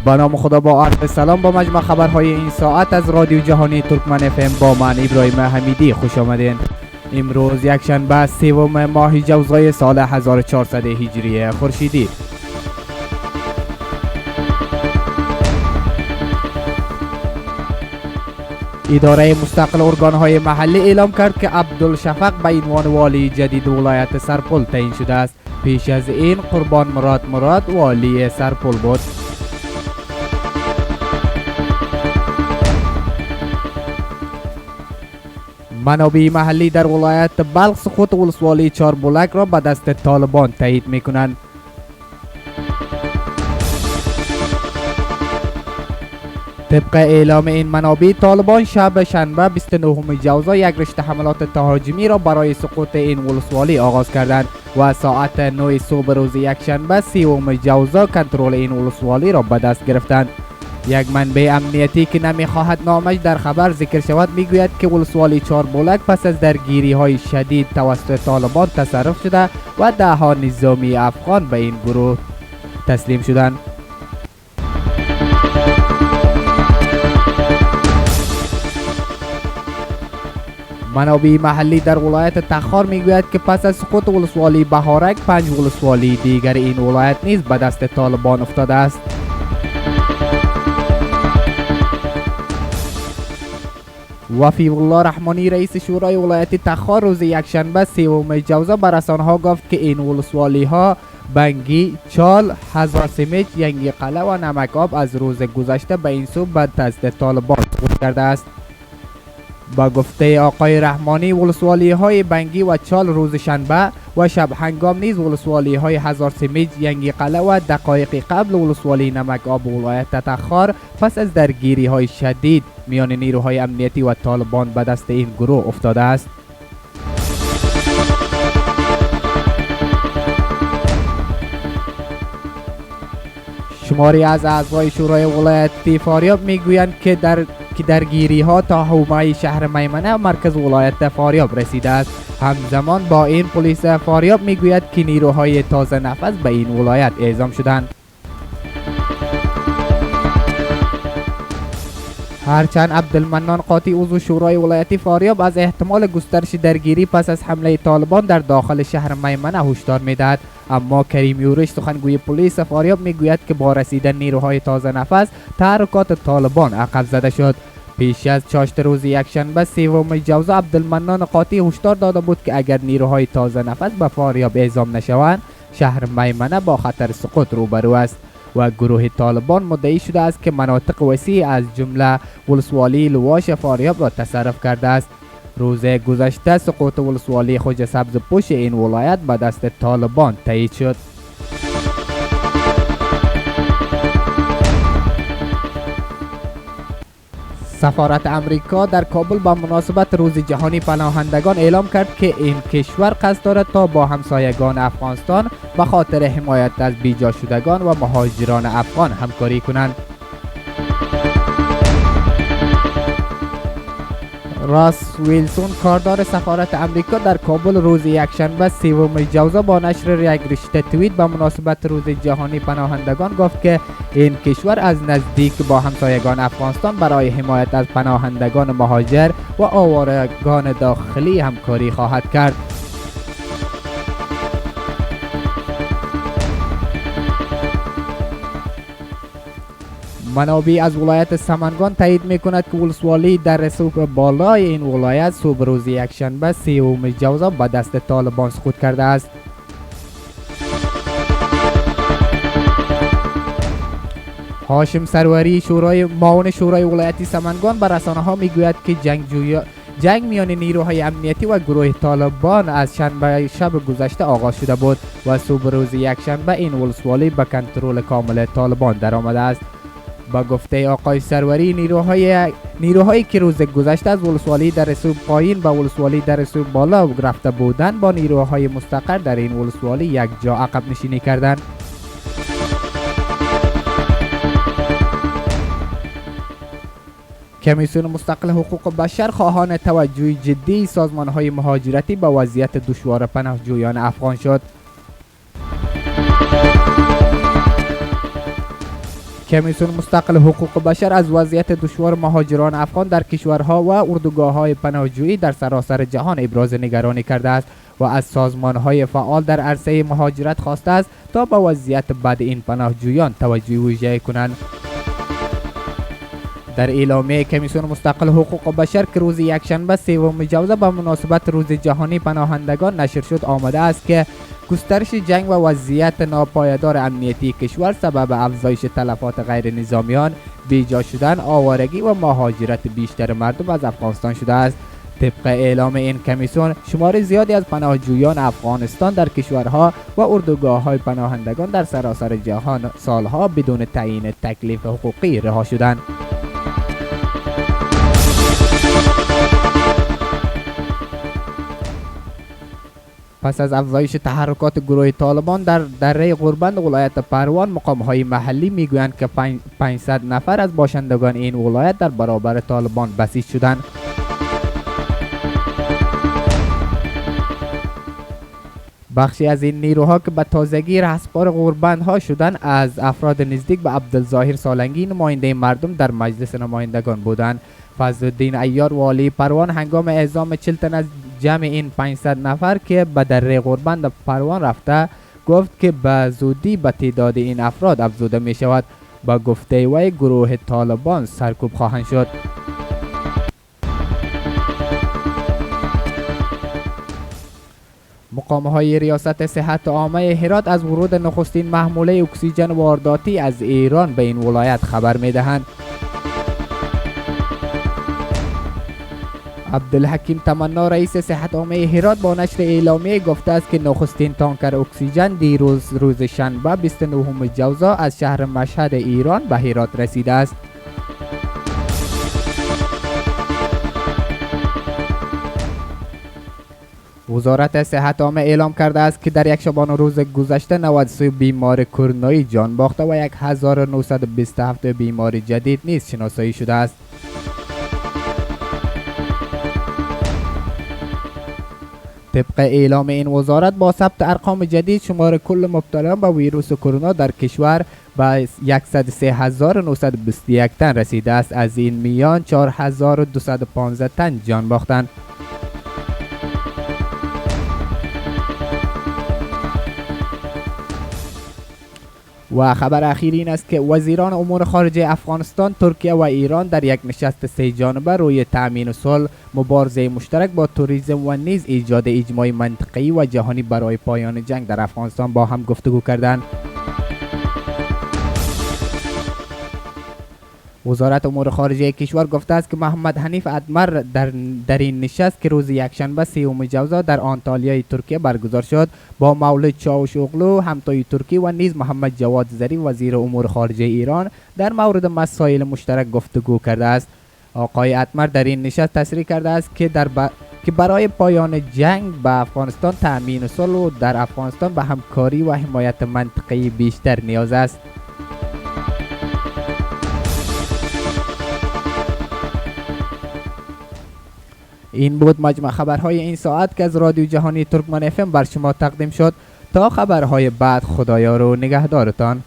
با نام خدا، با عرض سلام، با مجموع خبرهای این ساعت از رادیو جهانی ترکمن اف ام با من ابراهیم حمیدی خوش آمدین. امروز یک شنبه، سوم ماه جوزای سال 1400 هجری خورشیدی. اداره مستقل ارگانهای محلی اعلام کرد که عبدالشفق به عنوان والی جدید ولایت سرپل تعیین شده است. پیش از این قربان مراد مراد والی سرپل بود. منابع محلی در ولایت بلخ سقوط ولسوالی چاربولک را به دست طالبان تایید میکنند. طبق اعلام این منابع، طالبان شب شنبه 29 جوزا یک رشته حملات تهاجمی را برای سقوط این ولسوالی آغاز کردند و ساعت 9 صبح روز یکشنبه 30 جوزا کنترل این ولسوالی را به دست گرفتند. یک منبع امنیتی که نمیخواهد نامش در خبر ذکر شود میگوید که ولسوالی چاربولک پس از درگیری های شدید توسط طالبان تصرف شده و ده ها نظامی افغان به این گروه تسلیم شدند. منابع محلی در ولایت تخار میگوید که پس از سقوط ولسوالی بهارک، 5 ولسوالی دیگر این ولایت نیز به دست طالبان افتاده است. وفی الله رحمانی، رئیس شورای ولایت تخار، روز یکشنبه سوم جوزا به رسانه‌ها گفت که این ولسوالی ها بنگی، چال، هزار سمج، ینگی قلعه و نمک آب از روز گذشته به این سو به دست طالبان سقوط کرده است. با گفته آقای رحمانی، ولسوالی های بنگی و چال روز شنبه و شب هنگام نیز ولسوالی های هزار سمج، ینگی قلعه و دقایق قبل ولسوالی نمک آب ولایت تخار پس از درگیری های شدید میان نیروهای امنیتی و طالبان به دست این گروه افتاده است. شماری از اعضای شورای ولایتی فاریاب میگویند که درگیری ها تا حومه شهر میمنه مرکز ولایت فاریاب رسیده است. همزمان با این پلیس فاریاب میگوید که نیروهای تازه نفس به این ولایت اعزام شدند. هرچند عبدالمنان قاطی، عضو شورای ولایتی فاریاب، از احتمال گسترش درگیری پس از حمله طالبان در داخل شهر میمنه هشدار میدهد، اما کریم یورش، سخنگوی پلیس فاریاب، میگوید که با رسیدن نیروهای تازه نفس تحرکات طالبان عقب زده شد. پیش از چاشت روز یکشنبه سوم جوزا عبدالمنان قاطی هشدار داده بود که اگر نیروهای تازه نفس به فاریاب اعزام نشوند، شهر میمنه با خطر سقوط روبرو است و گروه طالبان مدعی شده است که مناطق وسیع از جمله ولسوالی لواش فاریاب را تصرف کرده است. روز گذشته سقوط ولسوالی خوجه سبز پوش این ولایت به دست طالبان تایید شد. سفارت امریکا در کابل با مناسبت روز جهانی پناهندگان اعلام کرد که این کشور قصد دارد تا با همسایگان افغانستان به خاطر حمایت از بیجا شدگان و مهاجران افغان همکاری کنند. راس ویلسون، کاردار سفارت امریکا در کابل، روز یکشنبه سوم جوزا با نشر یک رشته توییت به مناسبت روز جهانی پناهندگان گفت که این کشور از نزدیک با همسایگان افغانستان برای حمایت از پناهندگان مهاجر و آوارگان داخلی همکاری خواهد کرد. منابع از ولایت سمنگان تایید میکند که ولسوالی در سوق بالای این ولایت صبح روز یکشنبه سوم جوزا به دست طالبان سقوط کرده است. هاشم سروری، شورای معاون شورای ولایتی سمنگان، به رسانه ها میگوید که جنگ میان نیروهای امنیتی و گروه طالبان از شنبه شب گذشته آغاز شده بود و صبح روز یکشنبه این ولسوالی به کنترل کامل طالبان درآمده است. با گفته آقای سروری، نیروهایی که روز گذشته از ولسوالی در سوب پایین به ولسوالی در سوب بالا رفته بودند، با نیروهای مستقر در این ولسوالی یک جا عقب نشینی کردند. کمیسیون مستقل حقوق بشر خواهان توجه جدی سازمان‌های مهاجرتی به وضعیت دشوار پناهجویان افغان شد. کمیسیون مستقل حقوق بشر از وضعیت دشوار مهاجران افغان در کشورها و اردوگاه‌های پناهجویی در سراسر جهان ابراز نگرانی کرده است و از سازمان‌های فعال در عرصه مهاجرت خواسته است تا به وضعیت بد این پناهجویان توجه ویژه کنند. در اعلامیه کمیسیون مستقل حقوق بشر که روز یکشنبه سوم جوزا به مناسبت روز جهانی پناهندگان نشر شد آمده است که گسترش جنگ و وضعیت ناپایدار امنیتی کشور سبب افزایش تلفات غیر نظامیان، بیجا شدن، آوارگی و مهاجرت بیشتر مردم از افغانستان شده است. طبق اعلام این کمیسیون، شمار زیادی از پناهجویان افغانستان در کشورها و اردوگاه‌های پناهندگان در سراسر جهان سالها بدون تعیین تکلیف حقوقی رها شدند. پس از افزایش تحرکات گروه طالبان در دره غوربند ولایت پروان، مقام‌های محلی میگویند که 500 نفر از باشندگان این ولایت در برابر طالبان بسیج شدند. بخشی از این نیروها که به تازگی رهسپار غوربندها شدند از افراد نزدیک به عبدالظاهر سالنگی نماینده مردم در مجلس نمایندگان بودند. فضلالدین عیار والی پروان هنگام اعزام 40 تن از جمع این 500 نفر که به دره غوربند پروان رفته گفت که به زودی به تعداد این افراد افزوده می شود. با گفته وی گروه طالبان سرکوب خواهند شد. مقام های ریاست صحت عامه هرات از ورود نخستین محموله اکسیژن وارداتی از ایران به این ولایت خبر می دهند. عبدالحکیم تمنا رئیس صحت عامه هرات با نشر اعلامیه گفته است که نخستین تانکر اکسیژن دیروز روز شنبه 29 جوزا از شهر مشهد ایران به هرات رسیده است. وزارت صحت عامه اعلام کرده است که در یک شبانه روز گذشته 93 بیمار کرونایی جان باخته و 1927 بیمار جدید نیز شناسایی شده است. طبق اعلام این وزارت با ثبت ارقام جدید شمار کل مبتلایان به ویروس کرونا در کشور به 103921 تن رسیده است. از این میان 4215 تن جان باختند. و خبر اخیر این است که وزیران امور خارجه افغانستان، ترکیه و ایران در یک نشست سه جانبه روی تأمین صلح، مبارزه مشترک با تروریسم و نیز ایجاد اجماع منطقه‌ای و جهانی برای پایان جنگ در افغانستان با هم گفتگو کردند. وزارت امور خارجه کشور گفته است که محمد حنیف اتمر در این نشست که روز یکشنبه 3 جوزا در آنتالیای ترکیه برگزار شد با مولود چاوش‌اوغلو همتای ترکی و نیز محمد جواد ظریف وزیر امور خارجه ایران در مورد مسائل مشترک گفتگو کرده است. آقای اتمر در این نشست تصریح کرده است که که برای پایان جنگ به افغانستان تأمین صلح و در افغانستان به همکاری و حمایت منطقه‌ای بیشتر نیاز است. این بود مجموع خبرهای این ساعت که از رادیو جهانی ترکمن اف ام بر شما تقدیم شد. تا خبرهای بعد خدایا رو نگهدارتان.